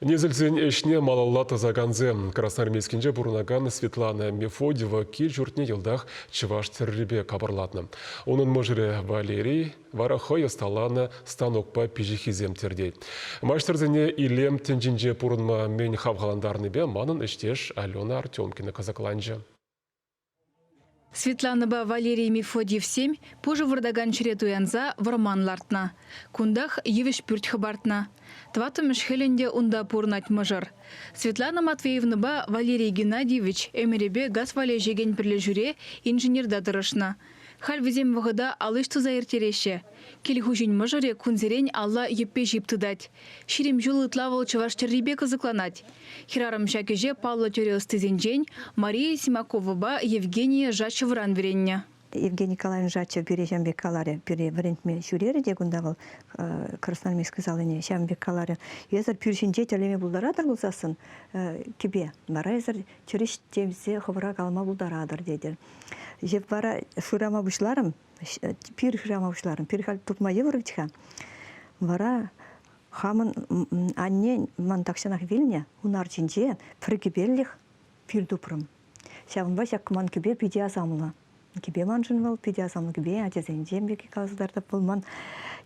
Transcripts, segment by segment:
Несӗлсен ӗҫне малалла тӑсакансем Красноармейскинче пурӑнакан Светлана Мефодьева кил-ҫуртне йӑлтах чӑваш тӗррипе капӑрлатнӑ. Унӑн мӑшӑрӗ Валерий вара хӑй ӑсталанӑ станокпа пиҫиххисем тӗртет. Маҫтӑрсене илем тӗнчинче пурӑнма мӗн хавхалантарнипе манӑн ӗҫтеш Алена Артемкина кӑсӑкланчӗ. Светланӑпа Валерий Мефодьевсем пушӑ выртакан ҫӗре туянса вӑрман лартнӑ. Кунтах йывӑҫ пӳрт хӑпартнӑ. Тӑваттӑмӗш хӗл ӗнтӗ унта пурӑнать мӑшӑр. Светлана Матвеевнӑпа Валерий Геннадьевич ӗмӗрӗпе газ валеҫекен пӗрлешӳре инженерта тӑрӑшнӑ. Халь вӗсем вӑхӑта ал ӗҫ туса ирттереҫҫӗ. Кил хуҫин мӑшӑрӗ кунсерен алла йӗппе ҫип тытать. 20 ҫул ытла вӑл чӑваш тӗррипе кӑсӑкланать. Хӗрарӑм ҫак ӗҫе паллӑ тӗрӗ ӑстисенчен Мария Симаковӑпа Евгения Жачевӑран вӗреннӗ. Евгений Николаевич Жачев пире ҫавӑн пек каларӗ. Пире вӗрентме ҫӳрерӗ те кунта вӑл Красноармейски салине ҫавӑн пек каларӗ. Эсӗр пӳр ҫинче тӗрлеме пултаратӑр пулсассӑн кӗпе, вара эсӗр чӗрӗҫ темсе хӑвӑра калама пултаратӑр тетӗр. Эп вара шырама пуҫларӑм, пир шырама пуҫларӑм. Пир халь тупма йывӑр вӗт-ха. Вара хамӑн анне ман тахҫанах вилнӗ, ун арчинче пӗр кӗпеллӗх пир тупрӑм. Ҫавӑнпа ҫак ман кӗпе питӗ асамлӑ. Кӗпе маншӑн вӑл питӗ асамлӑ кӗпе, ачасенчен пек каласа кӑтартӑп. Вӑл ман,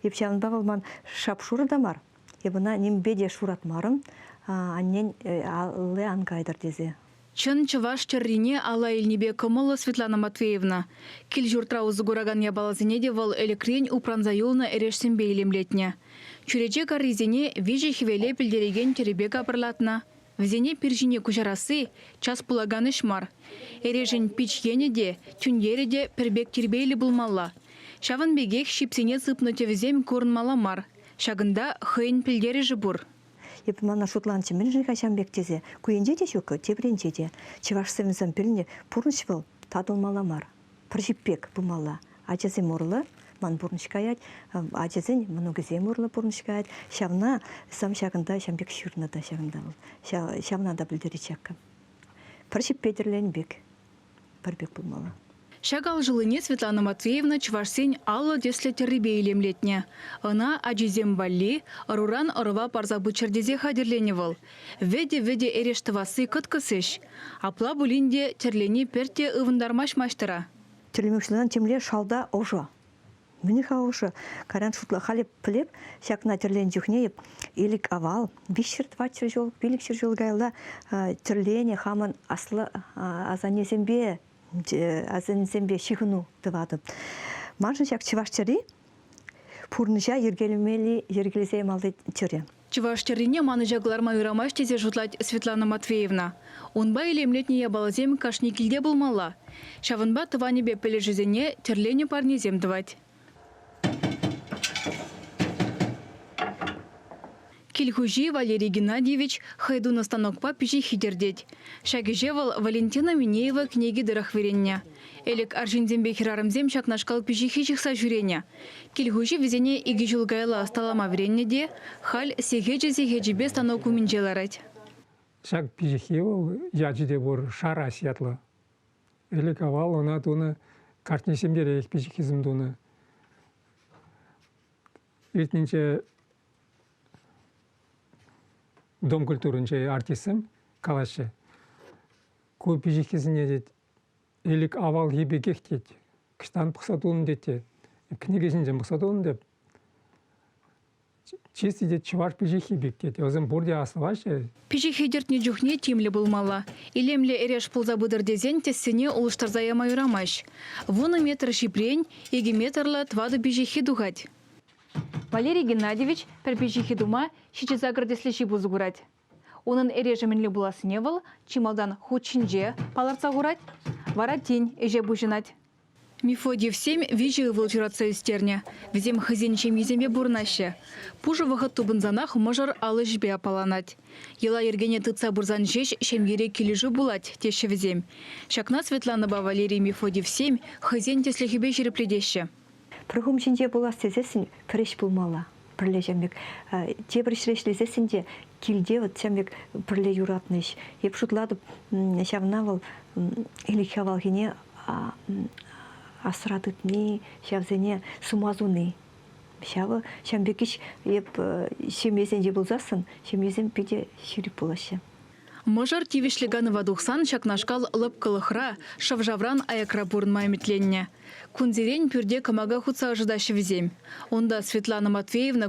эп ҫавӑнпа вӑл ман шап-шурӑ та мар. Эп ӑна нимпе те шуратмарӑм, аннен алли ан кайтӑр тесе. Чӑн чӑваш тӗррине алла илнипе кӑмӑллӑ Светлана Матвеевна. Кил-ҫуртра усӑ куракан япаласене те вӑл ӗлӗкрен упранса юлнӑ эрешсемпе илемлетнӗ. Чӳрече каррисене виҫӗ хӗвеле пӗлтерекен тӗрӗпе капӑрлатнӑ. Вӗсене пир ҫине куҫарасси час пулакан ӗҫ мар. Эрешӗн пич енӗ те, тӳнтерӗ те пӗр пек тирпейлӗ пулмалла. Ҫавӑн пекех ҫипсене сыпнӑ тӗвӗсем курӑнмалла мар. Ҫакӑнта хӑйӗн пӗлтерӗшӗ пур. Эп мана шутланчӗ, мӗншӗн-ха ҫавӑн пек тесе. Ку енче те ҫук, тепӗр енче те. Чӑвашсем вӗсем пӗлнӗ, пурнӑҫ вӑл татӑлмалла мар, пӗр ҫип пек пымалла. Ачасем урлӑ ман пурнӑҫ каять, ачасен мӑнукӗсем урлӑ пурнӑҫ каять. Ҫавна сам ҫакӑнта ҫавӑн пек ҫырнӑ та ҫакӑнта вӑл. Ҫавна та пӗлтерет ҫакӑ. Пӗр ҫиппе тӗрленӗ пек. пӗр пек пулмалла. Ҫак алшӑллине Светлана Матвеевна чӑвашсен 50 тӗслӗ тӗррипе илемлетнӗ. Ӑна ачисем валли ӑруран ӑрӑва парса пыччӑр тесе хатӗрленӗ вӑл. Вӗтӗ-вӗтӗ эреш тӑвасси кӑткӑс ӗҫ. Апла пулин те тӗрлени пӗртте ывӑнтармасть маҫтӑра. Тӗрлеме пуҫласан темле шалта ӑшӑ. Мӗн-ха ӑшӑ? Кайран шутла, халӗ пӗлеп, ҫакна тӗрленӗ чухне эп ӗлӗк-авал 300-400 ҫул, 500 ҫул каялла тӗрленӗ хамӑн аслӑ асаннесемпе асаннесемпе ҫыхӑну тӑватӑп. Маншӑн ҫак чӑваш чӗри пурнӑҫа йӗркелемелли йӗркелесе ямалли чӗре. Чӑваш тӗррине манӑҫа кӑларма юрамасть тесе шутлать Светлана Матвеевна. Унпа илемлетнӗ япаласем кашни килте пулмалла. Ҫавӑнпа тӑванӗпе пӗлӗшӗсене тӗрленӗ парнесем тӑвать. Кил хуҫи Валерий Геннадьевич хӑй тунӑ станокпа пиҫиххи тӗртет. Ҫак ӗҫе вӑл Валентина Минеева кӗнеки тӑрӑх вӗреннӗ. Ӗлӗк арҫынсемпе хӗрарӑмсем ҫакнашкал пиҫиххи ҫыхса ҫӳренӗ. Кил хуҫи вӗсене икӗ ҫул каялла ӑсталама вӗреннӗ те халь сехечӗ-сехечӗпе станок умӗнче ларать. Ҫак пиҫиххи вӑл ячӗ те пур, шарась ятлӑ. Ӗлӗк-авал ӑна тунӑ кашни ҫемьерех пиҫиххисем тунӑ. Иртнинче Дом культуринче артистсем калаҫҫӗ. Ку пиҫиххисене тет ӗлӗк авалхи пекех тет. Кӑҫтан пӑхса тунӑ тет те. Кӗнеке ҫинчен пӑхса тунӑ теп. Чисти тет чӑваш пиҫиххи пек тет. Вӗсем пурте аслӑваҫҫӗ. Пиҫиххи тӗртнӗ чухне тимлӗ пулмалла. Илемлӗ эреш пулса пытӑр тесен тӗссене улӑштарса яма юрамасть. 10 метр ҫипрен 2 метрлӑ тӑватӑ пиҫиххи тухать. Валерий Геннадьевич пӗр пиҫиххи тума ҫичӗ-сакӑр тӗслӗ ҫип усӑ курать. Унӑн эрешӗ мӗнле пулассине вӑл чи малтан хут ҫинче палӑртса хурать, вара тин ӗҫе пуҫӑнать. Мефодьевсем виҫӗ ывӑл ҫуратса ӳстернӗ. Вӗсем хӑйсен ҫемйисемпе пурӑнаҫҫӗ. Пушӑ вӑхӑт тупӑнсанах мӑшӑр ал ӗҫӗпе аппаланать. Йӑла-йӗркене тытса пырсан ҫеҫ ҫемьере килӗшӳ пулать, теҫҫӗ вӗсем. Ҫакна Светланӑпа Валерий Мефодьевсем хӑйсен тӗслӗхӗпе ҫирӗплетеҫҫӗ. Пӗр хум ҫинче пулас тесессӗн пӗр ӗҫ пулмалла. Пӗрле ҫав пек. Тепӗр ӗҫре ӗҫлесессӗн те килте вот ҫав пек пӗрле юратнӑ ӗҫ. Эп шутлатӑп, ҫавна вӑл ӗлӗкхи авалхине асра тытни, ҫавсене сума суни. Ҫавӑ ҫавӑн пек ӗҫ эп ҫемьесенче пулсассӑн ҫемьесем питӗ ҫирӗп пулаҫҫӗ. Мӑшӑр тивӗҫлӗ канӑва тухсан ҫакнашкал лӑпкӑлӑхра, шӑв-шавран аякра пурӑнма ӗмӗтленнӗ. Кунсерен пӳрте кӑмака хутса ӑшӑтаҫҫӗ вӗсем. Унта Светлана Матвеевна